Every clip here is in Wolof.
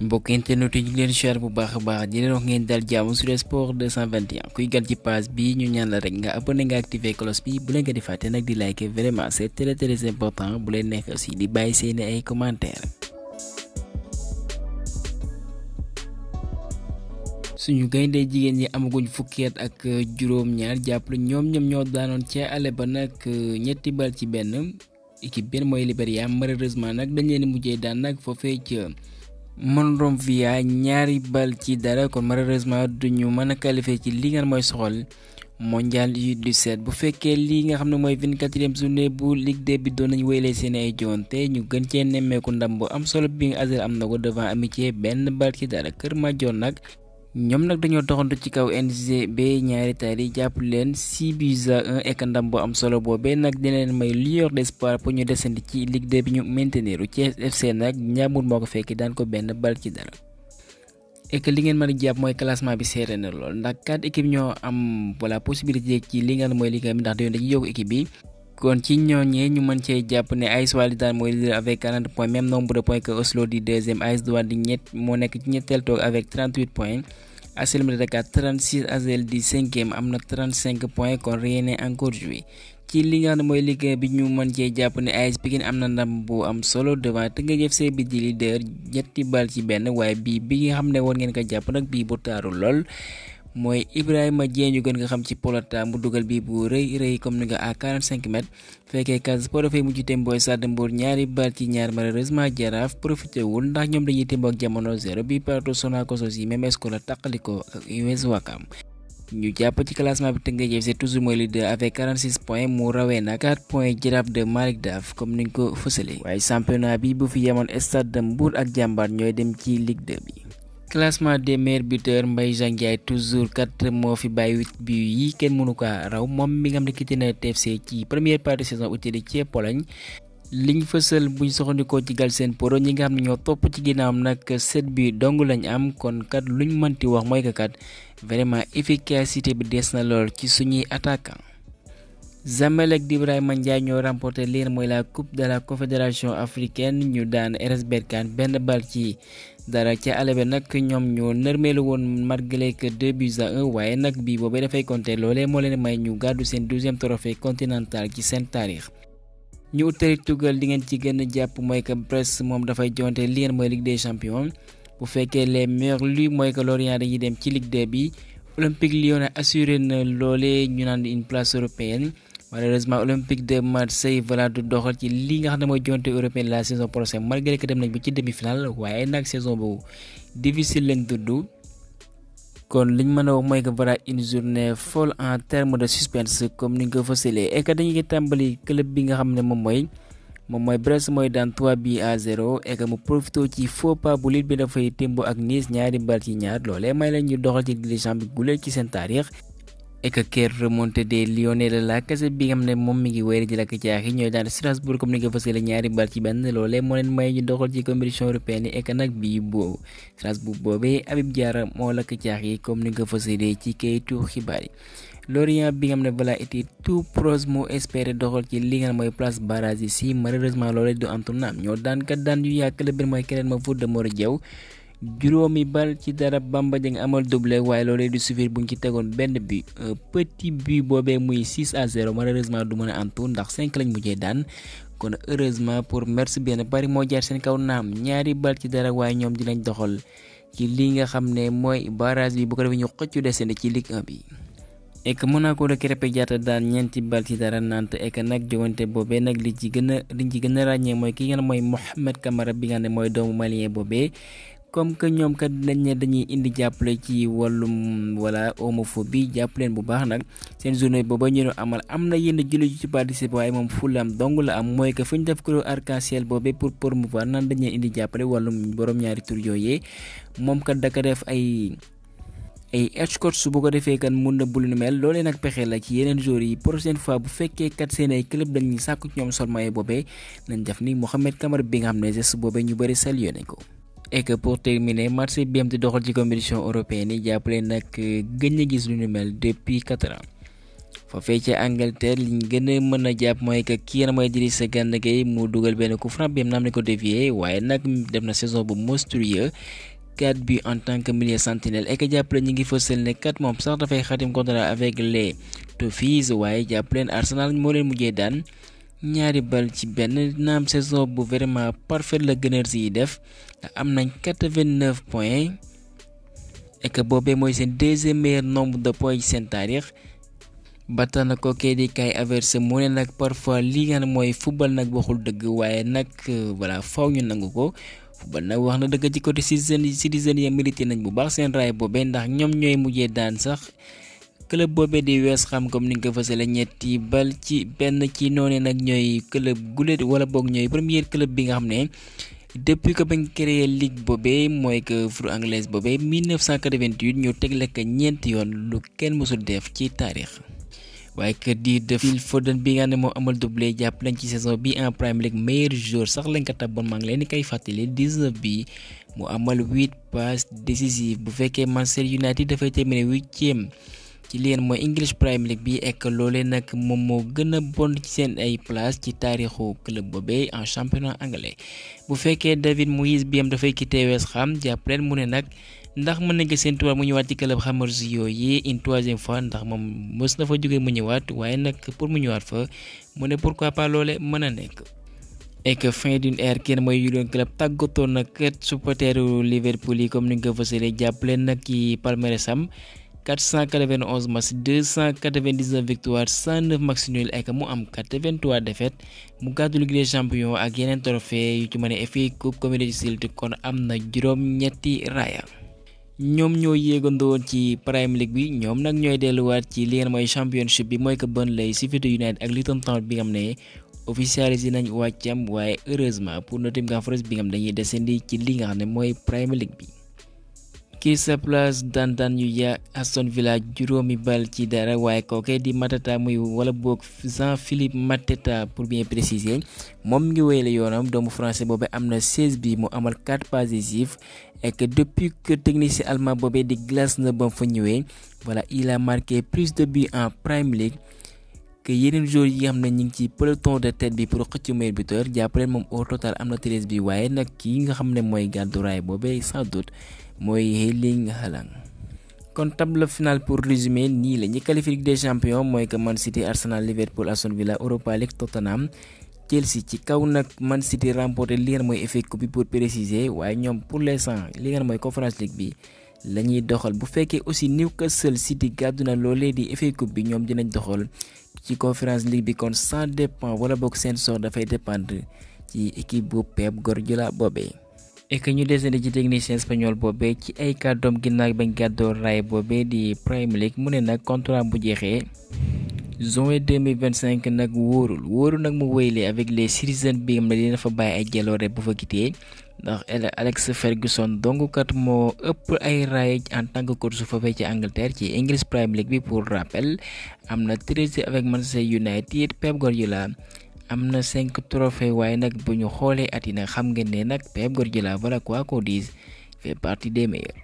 mbokk internet yi ñu ngi leen share bu baax a baax di leen wax ngeen dal jàmm sur sport 221 kuy gal ci page bi ñu ñaan la rek nga abonné nga activer cloche bi bu leen ko di fàtte nag di liker vraiment c'est très important bu leen nekk aussi di bàyyi seeni ay commentaires. suñu gayndee jigéen ñi amaguñ fukki at ak juróom-ñaar jàppale ñoom ñoo daanoon ca ale ba nag ñetti bal ci benn équipe benn mooy Liberia malheureusement nag dañ leen mujjee daan nag foofee ca Monrovia ñaari bal ci dara kon malheureusement duñu mën a qualifier ci li nga mooy soxal mondial U17 bu fekkee lii nga xam ne mooy 24e journée bu Ligue 2 bi doon nañu wéyalee seen ay joonte ñu gën cee nemmeeku ndam bu am solo bi nga ASEL am na ko devant Amitié benn bal ci dara Kër Madior nag ñoom nag dañoo doxantu ci kaw NGB ñaari taal yi jàpp leen 6-1 ek ndam bu am solo boobee nag dina leen may lueur d'espoir pour ñu desandi ci Ligue 2 bi ñu maintenir Thiès FC nag Ndiambour moo ko fekki daan ko benn bal ci dara. et que li ngeen mën a jàpp mooy classement bi seere na lool ndax 4 équipes ñoo am possibilité ci li nga mooy liggéey bi ndax dañuy yokk équipe bi. kon ci ñooñee ñu mën cee jàpp ne AS Walidane mooy leader avec 40 points même nombre de points que Oslo di deuxième AS Douanes di moo nekk ci ñetteel toog avec 38 points HLM de Dakar 36 ASEL di cinquième am na 35 points kon rien n'est encore joué ci li nga xam ne mooy liggéey bi ñu mën cee jàpp ne AS Pikine am na ndam bu am solo devant Teungueth FC bi di leader ñetti bal ci benn waaye bii bi nga xam ne war ngeen ko jàpp nag bii bu taaru lool. mooy Ibrahima Dieng ñu gën nga xam ci Polota mu dugal bii bu rëy comme ni nga à 45 mètres fekkee Casa Sport dafay mujj témbooy Stade Mbour ñaari bal ci ñaar malheureusement Jaraaf profité wul ndax ñoom dañuy témboo ak Jamono 0 bi partout Sonacos aussi même score la tàqaliko ak US Ouakam ñu jàpp ci classement bi Teungueth FC toujours mooy leader avec 46 points mu rawee na 4 points Jaraaf de Malick Daf comme niñ ko fësale waaye championnat bi bu fi yemoon Stade Mbour ak Jambaar ñooy dem ci Ligue 2 bi. classement des meilleurs buteurs Mbaye Jean Ndiaye toujours 4 moo fi bàyyi 8 buts yi kenn mënu ko raw moom mi nga xam ne quitté na TFC ci première partie saison utile ci Pologne liñ fësal buñ soxandikoo ci Galsen Pro ñi nga xam ne ñoo topp ci ginnaawam nag 7 buts dong lañ am kon kat luñ mënti wax mooy que kat vraiment efficacité bi des na lool ci suñuy attaquant. Zamalek d'Ibrahima Ndiaye ñoo remporté lii mooy la coupe de la confédération africaine ñu daan RS Berkane benn bal ci dara ca ale ba nag ñoom ñoo nërmeelu woon malgré que 2-1 waaye nag bii boobee dafay compter loolee moo leen may ñu gàddu seen 12e trophée continental ci seen taarix. ñu utali tugal li ngeen ci gën a jàpp mooy que Brest moom dafay jonte lii mooy Ligue des champions bu fekkee les meilleurs luy mooy que Lorient dañuy dem ci Ligue 2 bi Olympique Lyon assuré na loolee ñu naan une place européenne. malheureusement Olympique de Marseille voilà du doxal ci li nga xam ne mooy jonte européenne la saison prochaine malgré que dem nañ ba ci demi-finale waaye nag saison boobu difficile lañ tudd kon liñ mën a wax mooy que voilà une journée folle en termes de suspense comme ni nga ko fësalee et que dañuy tàmbali club bi nga xam ne moom mooy Brest mooy daan 3-0 et que mu profité ci faux pas bu lit bi dafay témbo ak Nice ñaari bal ci ñaar loolee may la ñu doxal ci Ligue des Champions bu leen ci seen taarix. et que keer remonté des Lyonnais de la Casa bi nga xam ne moom mi ngi wéyal di la ko caaxi ñooy daan Strasbourg comme ni nga fësale ñaari bal ci benn loolee moo leen may ñu doxal ci compétition européenne yi et que nag bii boobu Strasbourg boobee Habib Diarra moo la ko caaxi comme ni nga fësale ci kayitu xibaar yi. Lorient bi nga xam ne voilà était tout proche moo espéré doxal ci li nga xam mooy place barrage yi si malheureusement loolee du antu naam ñoo daan kat daan yu yàgg club bi mooy keneen ma Fouta de Moro Diaw juróomi bal ci dara Bamba Dieng amal doublé waaye loolee di suffire buñ ci tegoon benn but petit but boobee muy 6-0 malheureusement du mën a antu ndax 5 lañ mujjee daan kon heureusement pour Metz benn Paris moo jaar seen kaw naam ñaari bal ci dara waaye ñoom dinañ doxal ci li nga xam ne mooy barrage bi bu ko defee ñu xëccu descendre ci Ligue 1 bi. et que Monaco de Krépin Diatta daan ñeenti bal ci dara Nantes et que nag jogante boobee nag liñ ci gën a ràññee mooy ki nga xam mooy Mohamed Camara bi nga xam ne mooy doomu malien boobee. comme que ñoom kat dañuy indi jàppale ci wàllum homophobie jàpp leen bu baax nag seen journée booba ñu amal am na yenn jullit ci participer waaye moom fulam dong la am mooy que fu ñu def ko arc-en-ciel boobee pour promouvoir naan dañuy indi jàppale wàllum borom ñaari tur yooyee moom kat daka def ay escorte su bu ko defee kan mun na bul nu mel loolee nag pexe la ci yeneen jours yi prochaine fois bu fekkee kat seen ay club dañuy sàkku ñoom sol maillot boobee nañ def ni Mohamed Camara bi nga xam ne geste boobee ñu bëri salué nañ ko. et que pour terminer Marseille bi am di doxal ci compétition européenne yi jàppale nag gëj na gis lu ñu mel depuis 4 ans foofee ca Angleterre liñ gën a mën a jàpp mooy que kii mooy Idrissa Gana Gueye mu dugal benn coup franc bi am nañ ko dévier waaye nag def na saison bu monstrueux 4 buts en tant que milieu sentinelle et que jàppale ñi ngi fësal ne kat moom sax dafay xatim contrat avec les Toffees waaye jàppaleen Arsenal moo leen mujjee daan ñaari bal ci benn naam saison bu vraiment parfait la Gunners yi def am nañ 89 points et que boobee mooy seen deuxième meilleur nombre de points ci seen taarix ba tax na ko kay di Kai Havertz mu ne nag parfois li nga xam mooy football nag waxul dëgg waaye nag voilà faw ñu nangu ko football nag wax na dëgg ci côté citizen yi mérité nañ bu baax seen raay boobee ndax ñoom ñooy mujjee daan sax club boobee di West Ham comme ni nga ko fësale ñetti bal ci benn ci noonu nag ñooy club gulet wala boog ñooy premier club bi nga xam ne depuis que bañ créé ligue boobee mooy que foot anglaise boobee 1988 ñu tegle ko ñeenti yoon lu kenn mësul def ci taarix. waaye kër di de Phil Foden bi nga ne moo amal doublé jàpp nañ ci saison bi en Premier League meilleur joueur sax lañ ko tabboon maa ngi leen di koy fàttali 19 bi mu amal 8 passes décisives bu fekkee Manchester United dafay terminer 8e ci li mooy English Premier League bi ek loolee nag moom moo gën a bon ci seen ay place ci taarixu club boobee en championnat anglais bu fekkee David Moyes bi am dafay quitté West Ham jàpp leen mu ne nag. ndax mën nañ ko seen tubaab mu ñëwaat ci club Hammers yooyu une troisième fois ndax moom mës na fa jógee mu ñëwaat waaye nag pour mu ñëwaat fa mu ne pourquoi pas loole mën a nekk. et que fin d'une ère kenn mooy Jurgen Klopp tàggatoo nag supporteru Liverpool yi comme ni nga ko fësalee jàppale nag ci palmarèsam 491 matchs 299 victoires 109 matchs nuls et que mu am 83 défaites mu gàddu Ligue des champions ak yeneen trophée yu ci mën a FA Cup Community Shield kon am na juróom-ñetti raaya. ñoom ñoo yéegandoo ci Premier League bi ñoom nag ñooy delluwaat ci li ngeen mooy championship bi mooy que Burnley Sheffield United ak Luton Town bi nga xam ne officialisé nañ wàccam waaye heureusement pour Nottingham Forest bi nga xam dañuy descendi ci li nga xam ne mooy Premier League bi. Crystal Palace daan yu ya Aston Villa juróomi bal ci dara waaye kooke di Mateta muy wala boog Jean-Philippe Mateta pour bien préciser moom ngi wéyale yoonam doomu français boobu am na 16 bi mu amal 4 passes décisives et que depuis que technicien allemand boobee di Glasner ba fa ñëwee voilà il a marqué plus de buts en Premier League que yeneen joueurs yi nga xam ne ñu ngi ci peloton de tête bi pour xëcc meilleur buteur jàppaleen moom au total am na 13 bi waaye nag kii nga xam ne mooy gàddu raay boobee sans doute mooy Erling Haaland. kon table finale pour résumer nii la ñi qualifié Ligue des champions mooy que Man City Arsenal Liverpool Aston Villa Europa League Tottenham Chelsea ci kaw nag Man City remporté li ngeen mooy FA Cup bi pour préciser waaye ñoom pour l'instant li ngeen mooy Conference League bi la ñuy doxal bu fekkee aussi Newcastle City gàddu na loolee di FA Cup bi ñoom dinañ doxal ci Conference League bi kon ça dépend wala boog seen sort dafay dépendre ci équipe bu Pep Guardiola boobee. et que ñu desandi ci technicien espagnol boobee ci ay kàddoom ginnaaw bañ gàddoo raay boobee di Premier League mu ne nag contrat bu jeexee juin 2025 nag wóorul nag mu wéyle avec les Citizens bi nga xam ne dina fa bàyyi ay jaloore bu fa quitté ndax Alex Ferguson donc kat moo ëpp ay raay en tant que coach su foofee ci Angleterre ci English Premier League bi pour rappel am na 13 avec Manchester United Pep Guardiola am na 5 trophées waaye nag bu ñu xoolee at yi nag xam ngeen ne nag Pep Guardiola voilà quoi qu'on dise fait partie des meilleurs.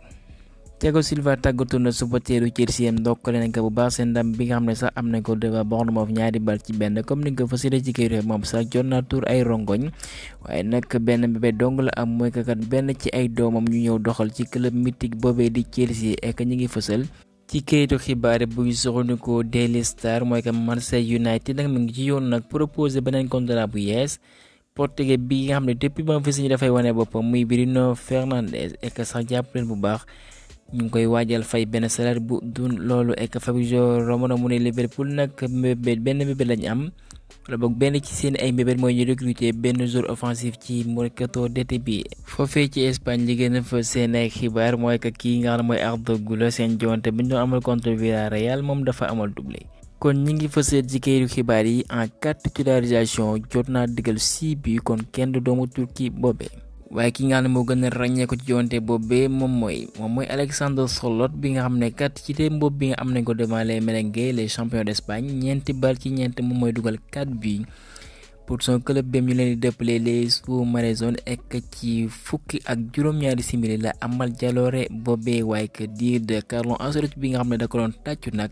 Thiago Silva tàggatu na supporteru Chelsea am ndokkale nañ ko bu baax seen ndam bi nga xam ne sax am nañ ko devant Bournemouth ñaari bal ci benn comme ni nga ko fasile ci kër moom sax jot naa tuur ay rongoñ waaye nag benn bébé dong la am mooy que kat benn ci ay doomam ñu ñëw doxal ci club mythique boobee di Chelsea ek ñu ngi fësal. ci kayitu xibaar bu ñu soxandikoo Daily Star mooy que Manchester United nag mu ngi ci yoon nag proposé beneen contrat bu yees portugais bi nga xam ne depuis ba mu fi signé dafay wane boppam muy Bruno Fernandes et que sax jàpp leen bu baax ñu ngi koy waajal fay benn salaire bu dun loolu et que Fabrizio Romano mu ne Liverpool nag benn mbébét lañ am wala boog benn ci seen ay mbébét mooy ñu recruter benn joueur offensif ci mercato d'été bi. foofee ci Espagne li gën a fa seen ay xibaar mooy que kii nga xam ne mooy Arda Güler seen joonte bi ñu doon amal contre Villarreal moom dafa amal doublé. kon ñi ngi fësal ci kayitu xibaar yi en 4 titularisation jot naa digal 6 bi kon kenn du doomu Turquie boobee. waaye ki nga xam ne moo gën a ràññee ko ci joonte boobee moom mooy Alexander Sørloth bi nga xam ne kat ci te mbob bi nga am nañ ko devant les merengues les champions d'Espagne ñeenti bal ci ñeent moom mooy dugal 4 buts pour son club bem ñu leen di dëppale les Sous-Marins ek ci fukki ak juróom-ñaari simili la amal jaloore boobee waaye que diir de Carlo Ancelotti bi nga xam ne da ko doon tàccu nag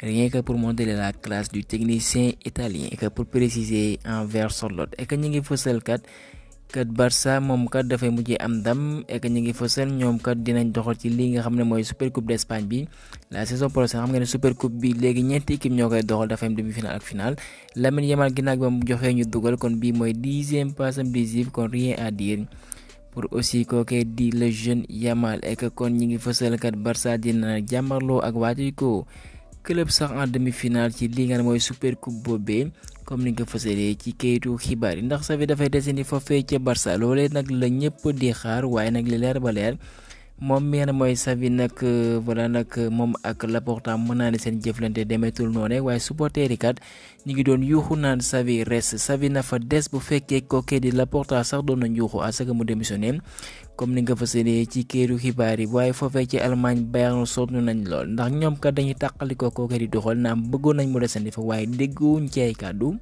rien que pour montrer la classe du technicien italien et que pour préciser envers Charlotte et que ñi ngi fësal kat Barça moom kat dafay mujjee am ndam et que ñi ngi fësal ñoom kat dinañ doxal ci li nga xam ne mooy super coupe d'Espagne bi la saison prochaine xam nga ne super coupe bi léegi ñeenti équipe ñoo koy doxal dafay am demi-finale ak finale Lamine Yamal ginnaaw bi mu joxee ñu dugal kon bii mooy 10e passam décisive kon rien à dire pour aussi kookee di le jeune Yamal et que kon ñi ngi fësal kat Barça dina jàmmarloo ak Atletico club sax en demi-finale ci li nga xam ne mooy super coupe boobee comme ni nga ko fësalee ci kayitu xibaar yi ndax Xavi dafay desandi foofee ca Barça loolee nag la ñëpp di xaar waaye nag li leer ba leer moom mi nga mooy Xavi nag voilà nag moom ak Laporta mën naa ne seen jëflante demetul noonu waaye supporters yi kat ñu ngi doon yuuxu naan Xavi reste Xavi na fa des bu fekkee kookee di Laporta sax doon nañ yuuxu à ce que mu démissionné comme ni nga fësalee ci kayitu xibaar yi waaye foofee ci Allemagne Bayern sonn nañ lool ndax ñoom kat dañuy tàqalikoo kookee di doxal naam bëggoon nañ mu desandi fa waaye dégguwuñ ci ay kàddu.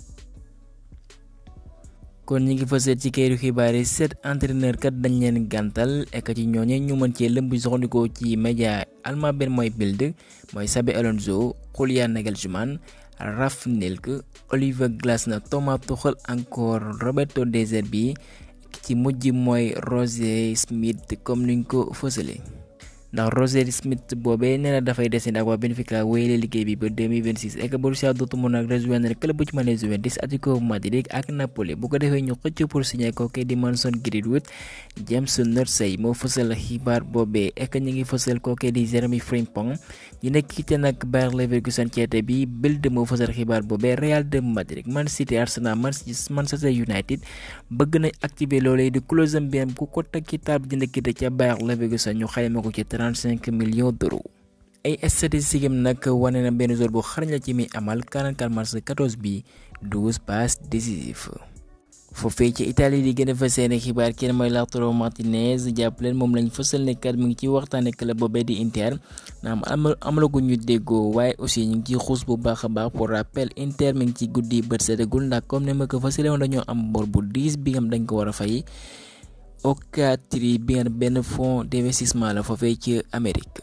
kon ñi ngi fësal ci kayitu xibaar yi 7 entraîneur kat dañ leen gàntal ek ci ñooñe ñu mën cee lëm bu soxandikoo ci média allemand benn mooy Bild mooy Xabi Alonso Julian Nagelsmann Ralf Rangnick Oliver Glasner Thomas Tuchel encore Roberto De Zerbi ci mujj mooy Roger Schmidt comme niñ ko fësalee ndax Roger Schmidt boobee nee na dafay desandi ak waa Benfica wéyale liggéey bi ba 2026 et que Borussia Dortmund nag rejoindre club bu ci mën a Juventus Atlético Madrid ak Napoli bu ko defee ñu xëcc pour signer kooku di Mason Greenwood James Nursey moo fësal xibaar boobee et que ñu ngi fësal kooku di Jeremy Frimpong ñu nekk ci nag Bayer Leverkusen ceete bi Bild moo fësal xibaar boobee Real de Madrid Man City Arsenal Manchester United bëgg nañ activer loolee di clause bi ku ko teg ci table dina quitté ca Bayer Leverkusen ñu xayma ko ci 35 millions d'euros. ay statistiques nag wane na benn joueur bu xarañ la ci mi amal 44 matchs 14 bi 12 passes décisives. foofee ci Italie di gën a fës seen xibaar kenn mooy Lautaro Martinez jàpp leen moom lañ fësal ne kat mu ngi ci waxtaane club boobee di Inter naam amalagu ñu déggoo waaye aussi ñu ngi ciy xuus bu baax a baax pour rappel Inter mi ngi ci guddi bët setagul ndax comme ne ma ko fësale woon dañoo am bor bu 10 bi nga xam dañ ko war a fay. Ocatri benn fonds d'investissement la foofee ci Amérique.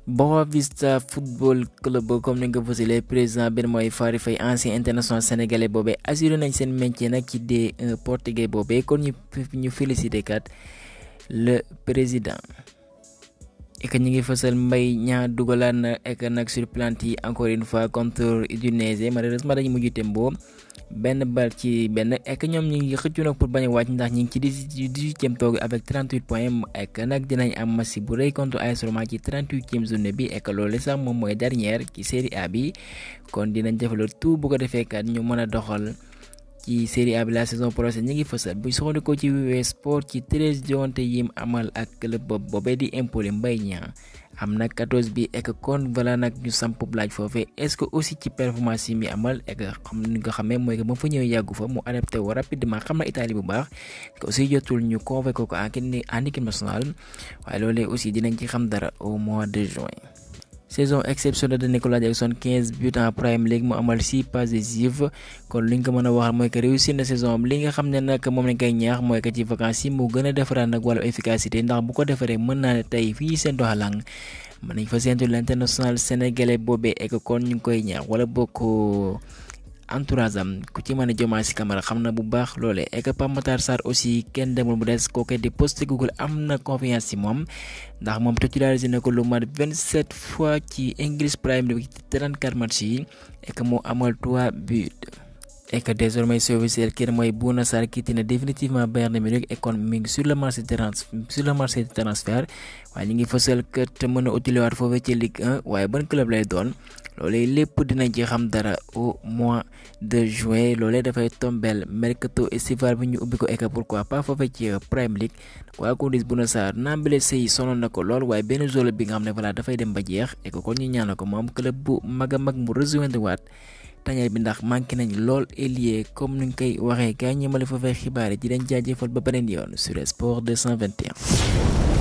Boavista Football Club comme ni nga ko fësalee président benn mooy Fary Faye ancien international sénégalais boobee assuré nañ seen maintien nag ci D1 portugais boobee kon ñu félicité kat le président. et que ñu ngi fësal Mbaye Niang dugalaat na ek nag sur plante yi encore une fois contre Udinese malheureusement dañu mujj tembo benn bal ci benn ek ñoom ñu ngi xëccu nag pour bañ a wàcc ndax ñu ngi ci 18e toog avec 38 points ek nag dinañ am match bu rëy contre AS Roma ci 38e journée bi ek loolu sax moom mooy dernière ci série A bi kon dinañ def le tout bu ko defee kat ñu mën a doxal ci série A bi la saison prochaine ñi ngi fësal bu soxla ko ci WWE Sport ci 13 jonte yim amal ak club boobee di Empoli Mbaye Niang am na 14 bi ek kon voilà nag ñu samp laaj foofee est-ce que aussi ci performance yi mi amal ek xam ni nga xamee mooy que ba fa ñëw yàggu fa mu adapté wu rapidement xam na Italie bu baax que aussi jotul ñu convoqué ko en équipe nationale waaye loolee aussi dinañ ci xam dara au mois de juin. saison exceptionnelle de Nicolas Jackson 15 buts en Premier League mu amal 6 passes décisives kon li nga ko mën a wax mooy que réussir na saison am li nga xam ne nag moom lañ koy ñaax mooy que ci vacances yi mu gën a defaraat nag wàllu efficacité ndax bu ko defaree mën naa ne tey fii seen doxalang mën nañ fa séntu l'international sénégalais boobee ek kon ñu ngi koy ñaax wala bokk entourage am ku ci mën a jomaa si Camara xam na bu baax loolee ek Pape Matar Sarr aussi kenn demul mu des kooke di poste Google am na confiance ci moom ndax moom titularisé na ko lu mat 27 fois ci English Premier League ci 34 matchs yi ek moo amal 3 buts et que désormais service kenn mooy Bouna Sarr quitté na définitivement Bayern Munich et kon mi ngi sur le marché de transfert waaye ñu ngi fësal kat mën a utiliwaat foofee ci Ligue 1 waaye ban club lay doon loolee lépp dinañ ci xam dara au mois de juin loolee dafay tombel mercato estival bi ñu ubbi ko ek pourquoi pas foofee ci Premier League waa ko dis Bouna Sarr naam blessé yi sonoon na ko lool waaye benn joueur bi nga xam ne voilà dafay dem ba jeex et que kon ñu ñaan ko moom club bu mag a mag mu rejoindre waat tañal bi ndax manqué nañ lool ailier comme ni ñu koy waxee gaa ñëmale foofee xibaar yi di leen jaajëfal ba beneen yoon sur Sport 221.